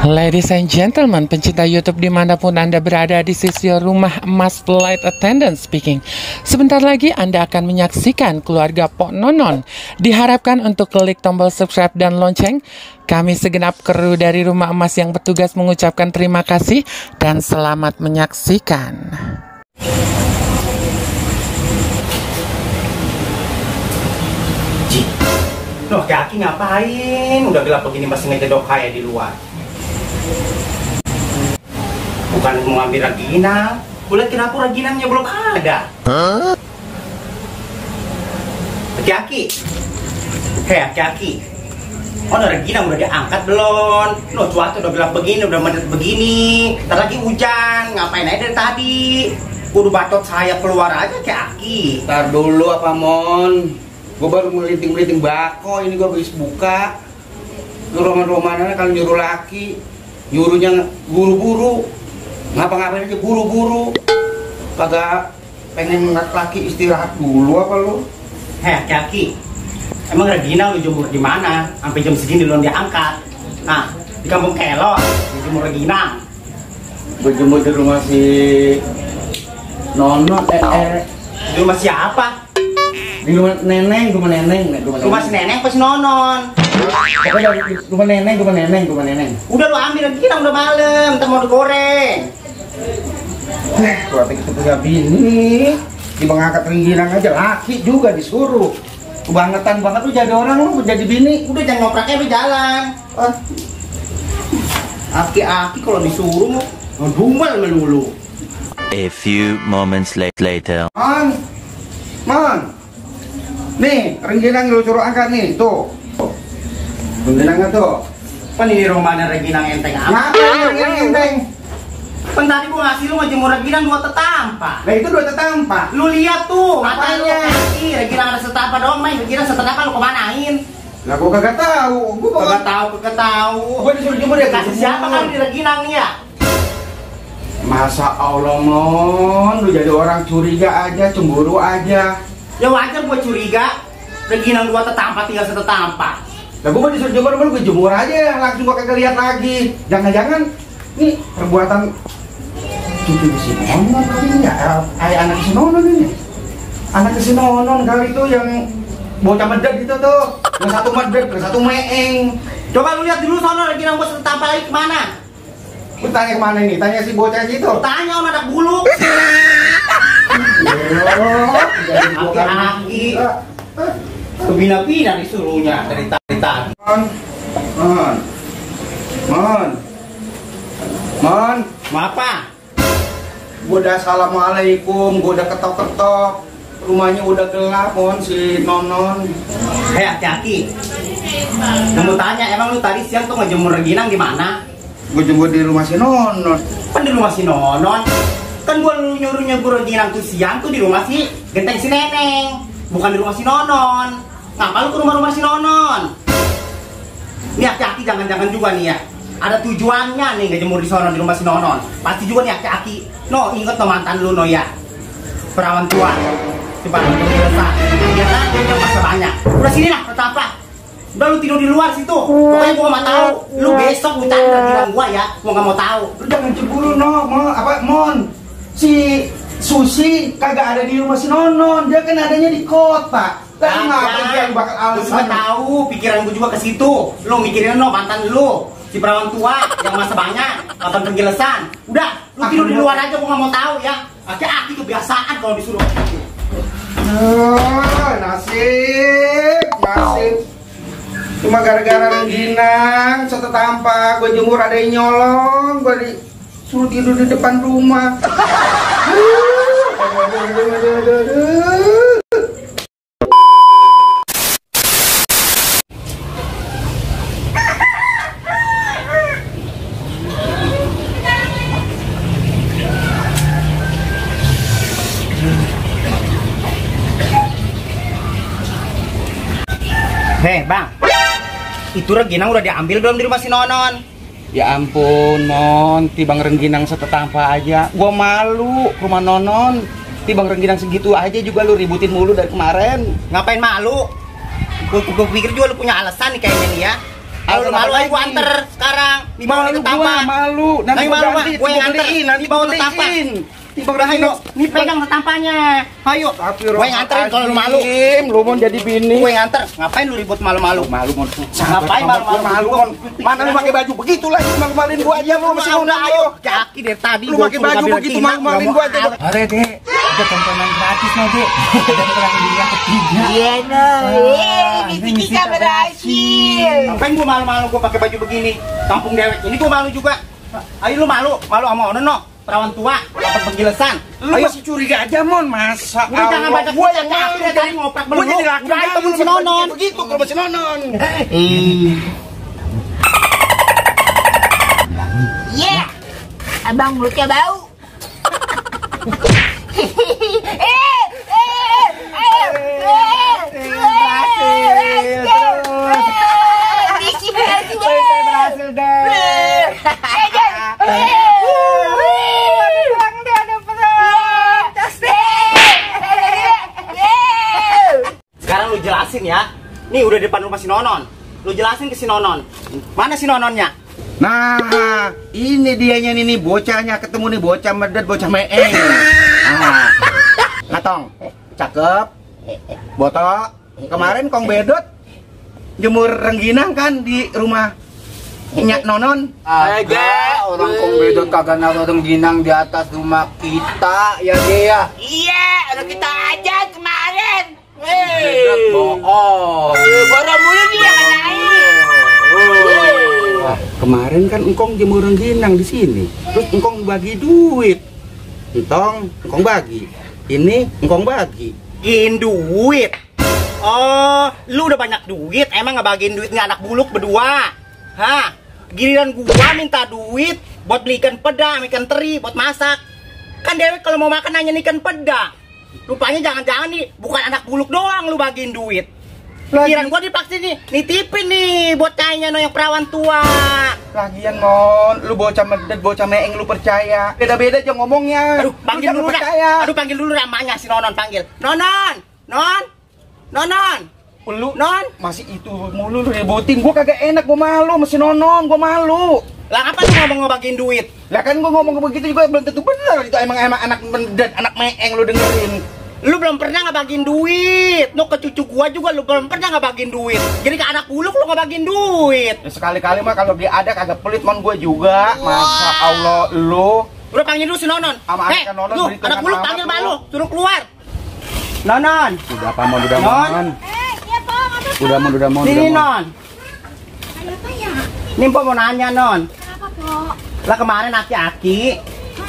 Ladies and gentlemen, pencinta YouTube dimanapun Anda berada, di sisi rumah emas flight attendant speaking. Sebentar lagi Anda akan menyaksikan keluarga Pok Nonon. Diharapkan untuk klik tombol subscribe dan lonceng. Kami segenap kru dari rumah emas yang bertugas mengucapkan terima kasih dan selamat menyaksikan. Loh, Kaki ngapain? Udah gelap begini masih ngedok kayak di luar. Bukan mau ambil rengginang. Boleh kenapa rengginangnya belum ada? Kaki. Hei, Kaki. Oh, rengginang udah diangkat belum? Loh, cuaca udah gelap begini, udah mendet begini. Ntar lagi hujan. Ngapain aja dari tadi? Kudu bacot saya keluar aja, Kaki. Ntar dulu apa, Mon? Gue baru meliting-meliting bako, ini gue habis buka. Lu roman-romanannya kalau nyuruh laki, nyuruhnya buru-buru, ngapa-ngapain aja buru-buru. Kagak pengen ngeliat laki istirahat dulu apa lu? Heh, Kaki, emang rengginang lu jemur di mana? Sampai jam segini belum diangkat. Nah, di kampung Kelor, jemur rengginang. Gue jemur di rumah si Nono, Di rumah siapa? di rumah neneng. Rumah si Neneng pas Nonon. Pokoknya rumah neneng. Udah lu ambil rengginang udah malam, ntar mau digoreng. Kalau kita punya bini, di mengangkat rengginang aja laki juga disuruh. Kebangetan banget lu jadi orang, lu jadi bini. Udah jangan ngopraknya lu jalan. Aki-aki kalau disuruh mau dumel melulu. A few moments later. Mon. Nih, rengginang lu suruh angkat nih, tuh. Rengginangnya tuh. Kan ini rumahnya rengginang enteng amat. Ngapa enteng? Kan tadi gua ngasih lu ngejemur rengginang 2 tetampa. Lah itu 2 tetampa. Lu lihat tuh matanya. Apaan? Ih, rengginang ada setampa doang, main rengginang setampa lu kemanain? Lah gua kagak tahu. Kagak tahu. Gua disuruh jemur ya. Kasih siapa kali di rengginang nih ya? Masa Allah, Mon, lu jadi orang curiga aja, cemburu aja. Ya wajar gua curiga. Rengginang 2 tetampa tinggal setetampa. Lah gua disuruh jemur, gua jemur aja, langsung gua kagak lihat lagi. Jangan-jangan nih perbuatan cucu si Nonon kali ya, anak si Nonon ini. Anak si Nonon kali itu yang bocah medek gitu tuh. Yang satu medek, yang satu meeng. Coba lu lihat dulu sono rengginang gua setampa lagi kemana? Lu tanya kemana nih? Tanya si bocah gitu. Tanya sama anak bulu. Aki-aki. Kebina-bina disuruhnya dari tadi. Mon. Mau apa? Gua udah assalamualaikum, gua udah ketok-ketok. Rumahnya udah gelap, Mon, si Nonon. Hei, Aki-aki. Kamu tanya, emang lu tadi siang tuh ngejemur rengginang di mana? Gua jemput di rumah si Nonon. Kan di rumah si Nonon. Kan gua nyuruh rengginang tuh siang tuh di rumah si Genteng si Neneng, bukan di rumah si Nonon. Ngapa lu ke rumah si Nonon? Nih Aki-aki jangan-jangan juga nih ya. Ada tujuannya nih ngejemur di sono di rumah si Nonon. Pasti juga nih Aki-aki. No, inget no mantan lu no ya. Perawan tua. Coba lu selesai. Ya kan, dia masa banyak. Udah sini lah, kata apa? Udah lu tidur di luar situ. Pokoknya gua gak mau tahu. Lu besok minta rengginang gua ya. Gua gak mau tahu. Lu jangan cemburu, Mon. Si Susi kagak ada di rumah si Nonon. Dia kan adanya di kota. Dan ngapa dia bakal Lu juga alasan? tahu, pikiran gua juga ke situ. Lu mikirin no mantan lu. Si perawan tua yang masa banyak, kapan penjelasan. Udah, lu tidur di luar aja, gua gak mau tahu ya. Aki-aki kebiasaan kalau disuruh. Nasib. Cuma gara-gara rengginang, setetampa gue jemur ada yang nyolong, gue disuruh tidur di depan rumah. Hei bang, itu rengginang udah diambil belum di rumah si Nonon? Ya ampun, Mon, tibang rengginang setetampa aja. Gua malu ke rumah Nonon. Tibang rengginang segitu aja juga lu ributin mulu dari kemarin. Ngapain malu? Gue pikir juga lu punya alasan nih kayaknya nih ya. Ayo malu, ayo gua anter sekarang. Dibawa ke Tampa. Malu. Nanti malu mah, gue yang anter. Nanti Dibawa ke Tampa. Udah ayo, nih pegang tampanya. Ayo. Gue yang anterin kalau lu malu. Lu mau jadi bini. Gue yang anter. Ngapain lu ribut malu-malu? Malu mau. Ngapain malu-malu? Mana lu pakai baju begitu lagi malu-maluin gua aja lu masih udah ayo. Kaki dari tadi lu pakai baju begitu malu-maluin gua aja. Are dek, ada tontonan gratis no dek. Ada perang dunia ketiga. Iya no, misi kita berhasil. Ngapain gua malu-malu gua pakai baju begini? Kampung dewek ini gua malu juga. Ayo lu malu sama Ono no. Perawan tua, dapat penjelasan. Lu masih curiga aja mon, masa lu jangan baca gua yang malu dari ngopak belum. Gua jadi laki temen si Nonon. Begitu kalau masih Nonon. Iya, abang mulutnya bau. Berhasil deh. Sekarang lu jelasin ya. Nih udah di depan rumah si Nonon. Lu jelasin ke si Nonon. Mana si Nononnya? Nah, ini dianya nih bocahnya ketemu nih bocah medet, bocah meeng. Nah, Natong, cakep, botok. Kemarin kong bedot jemur rengginang kan di rumah Nyak Nonon. Agak orang kong bedot kagak naruh rengginang di atas rumah kita ya dia. Iya, orang kita aja kemarin. Bedot bohong. Borong mulu dia ngajain. Kemarin kan engkong jemur rengginang di sini, terus engkong bagi duit. Engkong bagi. Ini engkong bagi. Bagiin duit. Oh, lu udah banyak duit, emang ngebagiin duitnya anak buluk berdua? Hah? Giliran gua minta duit buat beli ikan peda, ikan teri, buat masak. Kan Dewek kalau mau makan nanya ikan peda. Rupanya jangan-jangan nih, bukan anak buluk doang lu bagiin duit. Giliran gua dipaksa nih, nitipin nih buat kayaknya no yang perawan tua. Lagian non, lu bocah medet, bocah meeng lu percaya. Beda-beda aja ngomongnya. Aduh, panggil dulu dah. Aduh, panggil dulu namanya si Nonon, panggil. Nonon! Nonon! Lu Non, masih itu mulu lu ributin. Gua kagak enak, gua malu masih Nonon, gua malu. lah apa lu ngomong ngebagiin duit? Lah kan gua ngomong begitu juga belum tentu benar. Itu emang anak medet, anak meeng lu dengerin. Lu belum pernah ngebagiin duit. Lu ke cucu gua juga lu belum pernah ngebagiin duit. Jadi ke anak buluk lu ngebagiin duit. Ya, sekali-kali mah kalau dia ada kagak pelit mon gua juga. Masa Allah lu. Udah panggil dulu si Nonon. Hei, lu anak buluk panggil mbak lu, suruh keluar. Nonon. Udah apa mon, udah mon. Udah mon. Ini Non. Ini Mpok mau nanya Non. Apa, Pok? Lah kemarin aki-aki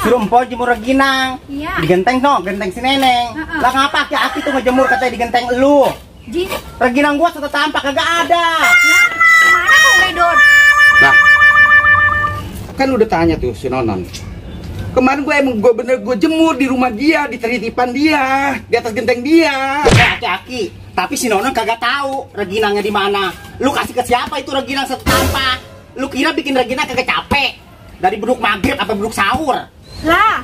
suruh Mpok jemur rengginang. Iya. Di genteng no, genteng si Neneng. Lah ngapa aki-aki tuh ngejemur katanya di genteng lu? Ji, Rengginang gua satu tampak kagak ada. nah, kemana Kang Bedot? Nah, kan udah tanya tuh si Nonon. Kemarin gue jemur di rumah dia, di teritipan dia, di atas genteng dia. Aki-aki, tapi si Nonon kagak tahu rengginangnya di mana. Lu kasih ke siapa itu rengginang satu tampak? Lu kira bikin rengginang kagak capek? Dari beduk maghrib apa beduk sahur? Lah,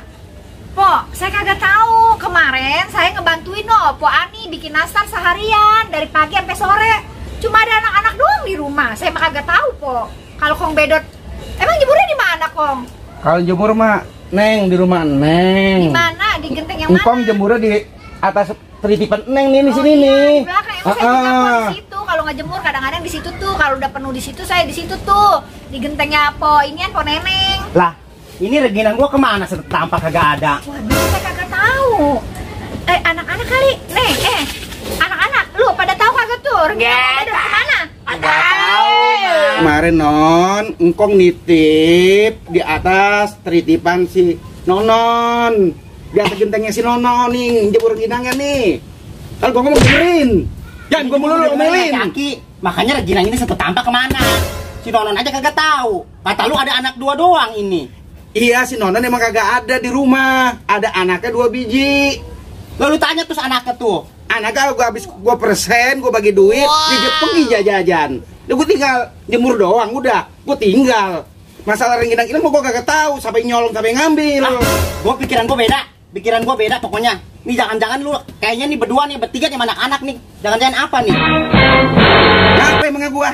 Pok, saya kagak tahu. Kemarin saya ngebantuin Pok Ani bikin nastar seharian dari pagi sampai sore. Cuma ada anak-anak doang di rumah. Saya mah kagak tahu, Pok. Kalau Kong Bedot, emang jemurnya di mana, Kong? Kalau jemur mah Neng di rumah Neng. Di mana? Di genteng yang mana? Engkong jemurnya di atas teritipan Neng nih di sini iya, nih. Di belakang. Emang saya juga Pok di situ. Kalau nggak jemur kadang-kadang di situ tuh. Kalau udah penuh di situ saya di situ tuh. Di gentengnya Po inian Po Neneng. Lah, ini rengginang gua kemana satu tampak kagak ada? Waduh, saya kagak tahu. Anak-anak kali, anak-anak, lu pada tahu kagak tuh? Rengginang ada di mana? Nggak tahu. Kemarin Non, engkong nitip di atas teritipan si Nonon. Di atas gentengnya si Nonon nih, jemur rengginangnya nih. Kalau gua ngomong dengerin. Jangan gua mulu lu omelin. Kaki, makanya rengginang ini satu tampak kemana? Si Nonon aja kagak tahu. Kata lu ada anak dua doang ini. Iya, si Nonon emang kagak ada di rumah. Ada anaknya 2 biji. Lalu tanya terus anaknya tuh. Anaknya gua persen, gua bagi duit, dia pergi jajan. Udah gua tinggal jemur doang, udah. Gua tinggal. Masalah rengginang ini gua kagak tahu, sampai nyolong sampai ngambil. Pikiran gua beda pokoknya. Nih jangan-jangan lu kayaknya nih berdua nih, bertiga nih anak-anak nih. Jangan-jangan apa nih? Apa emangnya gua?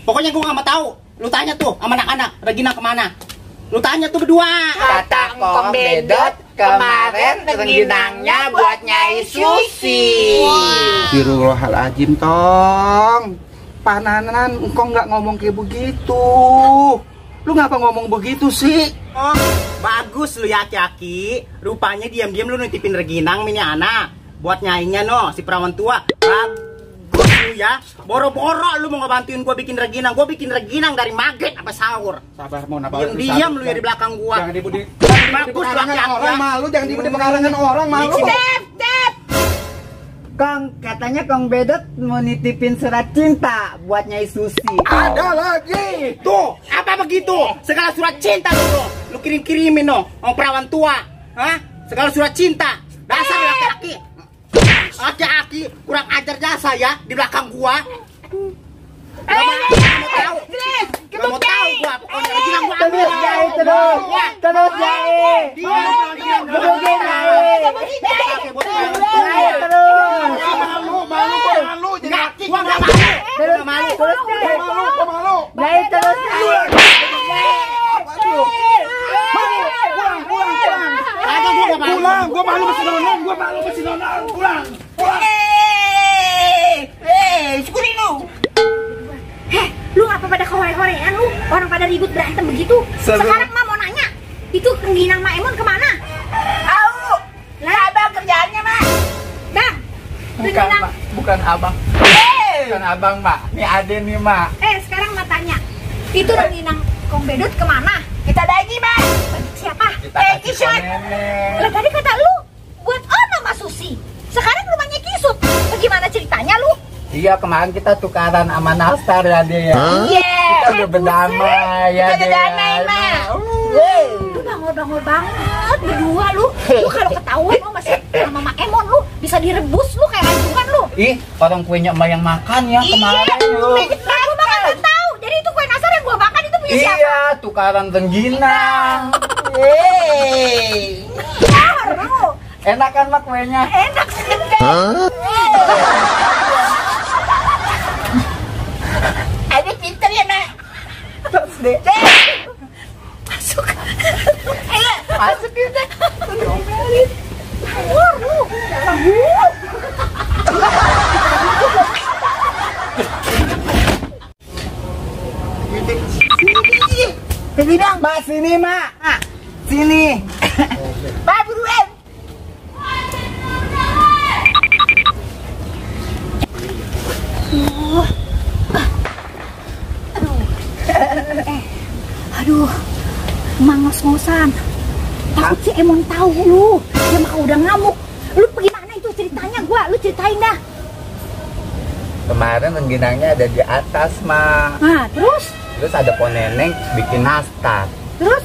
Pokoknya gue gak mau tahu. Lu tanya tuh sama anak-anak, Regina kemana? Lu tanya tuh berdua. Kata Kong Bedot kemarin rengginangnya buat Nyai Susi. Astagfirullahaladzim, Tong. Pananan, engkau nggak ngomong kayak begitu. Lu ngapa ngomong begitu sih? Oh, bagus lu ya Aki. Rupanya diam-diam lu nitipin Reginang mini anak buat nyainya no, si perawan tua. Bagus lu ya. Boro-boro lu mau ngebantuin gua bikin Reginang. Gua bikin Reginang dari maghrib apa sahur. Sabar, mau napa? Diam lu ya di belakang gua. Jangan dibudi. Bagus lu Aki. Orang malu, jangan dibudi pekarangan orang malu. Kong, katanya Kong Bedot mau nitipin surat cinta buat Nyai Susi. Ada lagi. Tuh, apa begitu? Segala surat cinta lu kirim-kirimin no, orang perawan tua. Hah? Segala surat cinta. Dasar laki-laki. Laki-laki kurang ajar jasa ya di belakang gua. Gak mau tahu. Gak mau tahu gua. Pokoknya Regina gua ambil. Terus Nyai, terus Nyai. Terus Malu, jadi Gua gak malu. Nyai terus. pulang. Gua malu masih nonon, pulang. Syukurin lu. Heh, lu apa pada kehore-horean lu? Orang pada ribut berantem begitu. Sekarang mah mau nanya, itu rengginang Mak Emon kemana? Tahu. Lah abang kerjaannya mah. Bang, rengginang. Bukan abang. Bukan abang, Mak. Ini Aden nih, Mak. Sekarang mak tanya, itu rengginang Kong Bedot kemana? Kita bagi bang. Siapa? Kisut. Lah tadi kata lu buat Ono Mas Susi. Sekarang rumahnya Kisut. Bagaimana ceritanya lu? Iya, kemarin kita tukaran sama Nastar ya, dia. Iya. Kita udah berdamai ya, Kita udah damai, Mak. Lu bangor-bangor banget berdua lu. Lu kalau ketahuan lu masih sama Mak Emon lu bisa direbus lu kayak rajungan lu. Ih, orang kuenya emak yang makan ya kemarin lu. Aku makan gak tahu. Jadi itu kue nasar yang gua makan itu punya siapa? Iya, tukaran rengginang. Enak kan mak kuenya? Enak. Ada pinter ya mak. Terus deh. Masuk. Masuk kita. Jadi bang. Mak sini, Mak. Sini. Mak buruan. Aduh, mangos-ngosan. Takut si Emon tahu lu. Dia mah udah ngamuk. Lu gimana itu ceritanya lu ceritain dah. Kemarin rengginangnya ada di atas, Mak. Nah, terus ada po neneng bikin nastar. Terus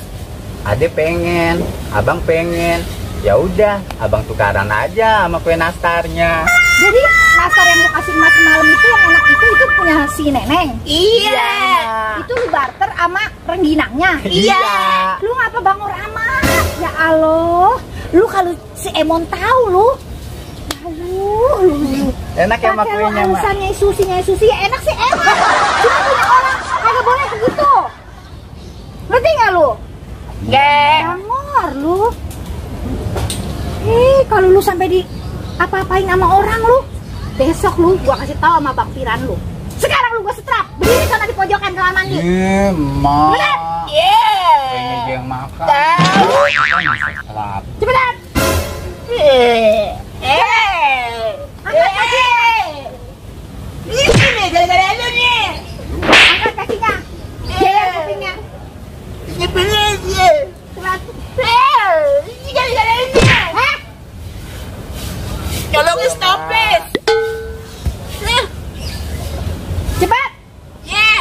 Ade pengen, abang pengen. Ya udah, abang tukaran aja sama kue nastarnya. jadi nastar yang lu kasih emas semalam itu yang enak itu punya si Neneng. Iya. Itu lu barter sama rengginangnya. Iya. Lu ngapa bangor amat? Ya Allah, lu kalau si Emon tahu lu. Lu. Enak ya mak kuenya, Mak. Alasannya Susi ya enak sih enak. Cuma punya orang kagak boleh begitu. Ngerti nggak lu? Bangor lu. Kalau lu sampai di apa-apain sama orang lu, besok lu gua kasih tahu sama Bang Piran lu. Sekarang lu gua setrap, berdiri sana di pojokan kamar mandi. Mak. Iya. Pengen dia yang makan. Cepetan. Angkat kaki. Ini gara-gara lu nih. Angkat kakinya. Jalan kupingnya. Nyebelin dia. Cepat. Ini gara-gara lu nih. Hah? Tolong stopin. Cepat. Ya.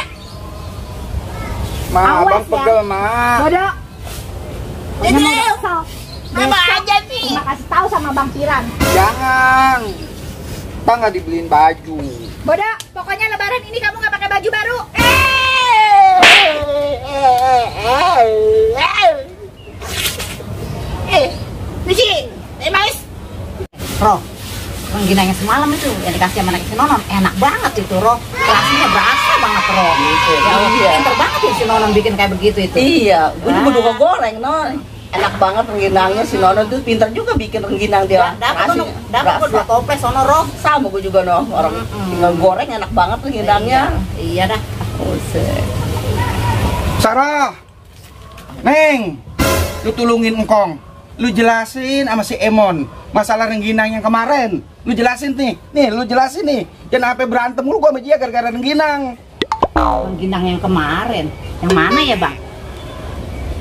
Mak, Awas abang ya. pegel, Mak. Bodoh. Jadi Pokoknya mau kesal. apa aja nih? Gua kasih tahu sama Bang Piran. Jangan. Kita nggak dibeliin baju. Bodoh, pokoknya lebaran ini kamu nggak pakai baju baru. Lucy, Mas. Roh, rengginang yang semalam itu yang dikasih sama anak si Nonon enak banget itu Roh. Rasanya berasa banget. banget Roh. Gitu. Ya, Iya. pinter banget ya si Nonon bikin kayak begitu itu. Iya, gue juga udah goreng, non. Enak banget rengginangnya, si Nono tuh pinter juga bikin rengginang dia. Dapat kok 2 toples sono Roh. Sama gue juga, no. Orang tinggal goreng enak banget rengginangnya. Iya dah. Buset. Sarah, Neng, lu tulungin engkong. Lu jelasin sama si Emon masalah rengginang yang kemarin. Lu jelasin nih, lu jelasin nih. Jangan sampai berantem lu gua sama dia gara-gara rengginang. Rengginang yang kemarin. Yang mana ya, Bang?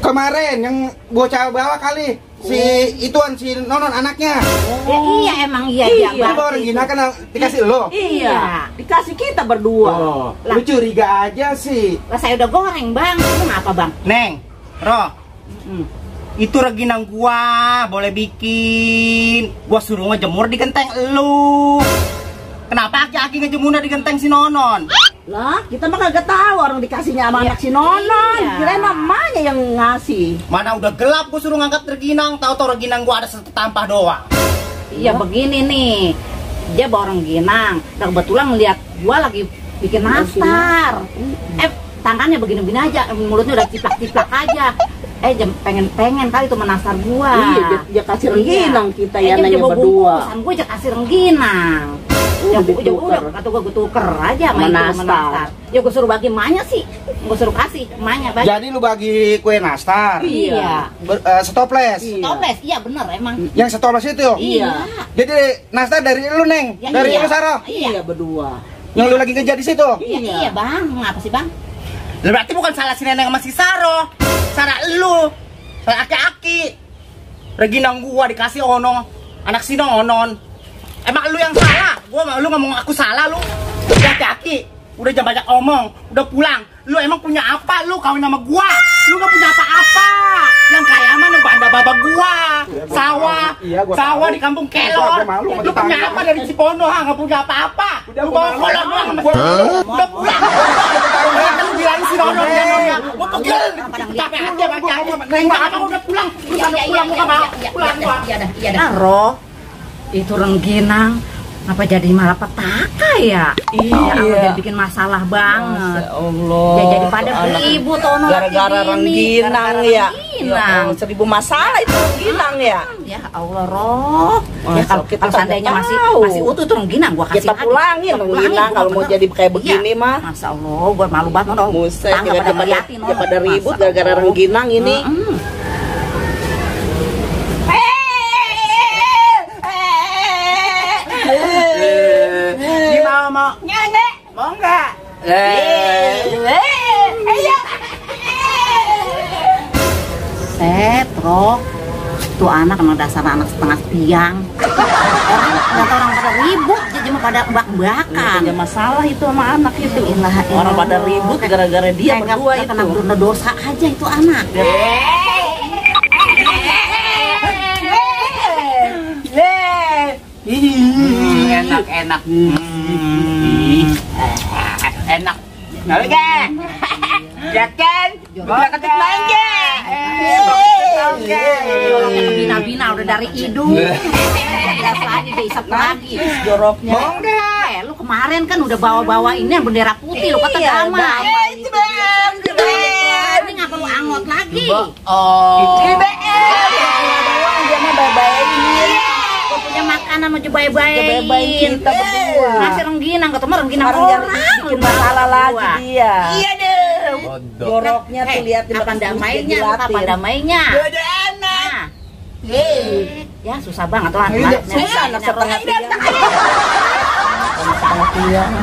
Kemarin yang bocah bawa kali. Si ituan si Nonon anaknya. Ya, iya emang iya Lu bawa rengginang kan dikasih lo. Iya, dikasih kita berdua. Oh, lu curiga aja sih. Lah saya udah goreng, Bang. Itu apa, Bang? Neng, Roh, itu rengginang gua boleh bikin. Gua suruh ngejemur di genteng lu. Kenapa aki-aki ngejemurnya di genteng si Nonon? Lah, kita mah kagak tahu orang dikasihnya sama anak si Nonon. Iya. Kirain mamanya yang ngasih. Mana udah gelap gua suruh ngangkat rengginang, tahu-tahu rengginang gua ada setampah doang. Iya begini nih. Dia bawa rengginang. Dan kebetulan ngeliat gua lagi bikin nastar. Tangannya begini-begini aja, mulutnya udah ciplak-ciplak aja. Pengen kali tuh menastar gua. Iya, dia kasih rengginang kita ya dia nanya bawa berdua. bungkusan, gua aja kasih rengginang. Ya udah, kata gua tuker aja main menastar. Ya gua suruh bagi emaknya sih. Gua suruh kasih emaknya bagi. Jadi lu bagi kue nastar. Iya. Setoples. Toples, iya bener emang. Yang setoples itu. Iya. Jadi nastar dari lu, Neng. Ya, Dari iya. lu, Sarah. Iya, berdua. Yang lu lagi kerja di situ. Iya, Bang. Ngapa sih, Bang? Berarti bukan salah si Neneng sama si Saro. Salah lu. Salah aki-aki. Rengginang gua dikasih Ono, anak si Nonon. Emang lu yang salah? Lu ngomong aku salah lu. Udah aki-aki. Udah jangan banyak omong. Udah pulang. Lu emang punya apa? Lu kawin sama gua. Lu gak punya apa-apa. Yang kaya mah nu banda baba gua. Sawah. Sawah di kampung Kelor. Lu punya apa dari Cipondo? Gak punya apa-apa. Lu bawa kolor doang sama gua. Udah pulang. Lu bilangin si Nonon. Gua pegel. Capek aja baca. Nengok apa udah pulang. Udah pulang gua mau. Pulang gua. Iya dah. Roh, itu rengginang apa jadi malapetaka ya? Iya. Dia bikin masalah banget. Masya Allah. Ya jadi pada ribut Ono gara-gara rengginang ya. Rengginang. 1000 masalah itu rengginang ya. Ya Allah, Roh. Ya kalau seandainya masih utuh tuh rengginang gua kasih Kita lagi. pulangin rengginang kalau mau jadi kayak begini mah. Masya Allah, gua malu banget Ono. Buset, pada ribut gara-gara rengginang ini. Mau nyanyi? Mau enggak? Roh. Tuh anak emang dasar anak setengah tiang. Orang pada ribut, jadi mah pada bak-bakan. Ada masalah itu sama anak itu. Ilah, Orang pada ribut gara-gara dia berdua itu. Kena berdosa dosa aja itu anak. Enak. Enak. Oke. Ya kan? Udah ketik main ke? Oke. Bina-bina udah dari hidung. Jelas lagi diisap lagi. Joroknya. Mau enggak? Lu kemarin kan udah bawa-bawa ini yang bendera putih, lu kata Gama. Ini ngapa lu angot lagi? Gua punya makanan mau coba-cobain kita berdua. nasi rengginang, ketemu rengginang orang bikin masalah lagi dia. Iya deh. Joroknya tuh liatin kapan damainya? Kapan damainya? Udah enak. Ya susah banget lah. Susah anak setengah tiang.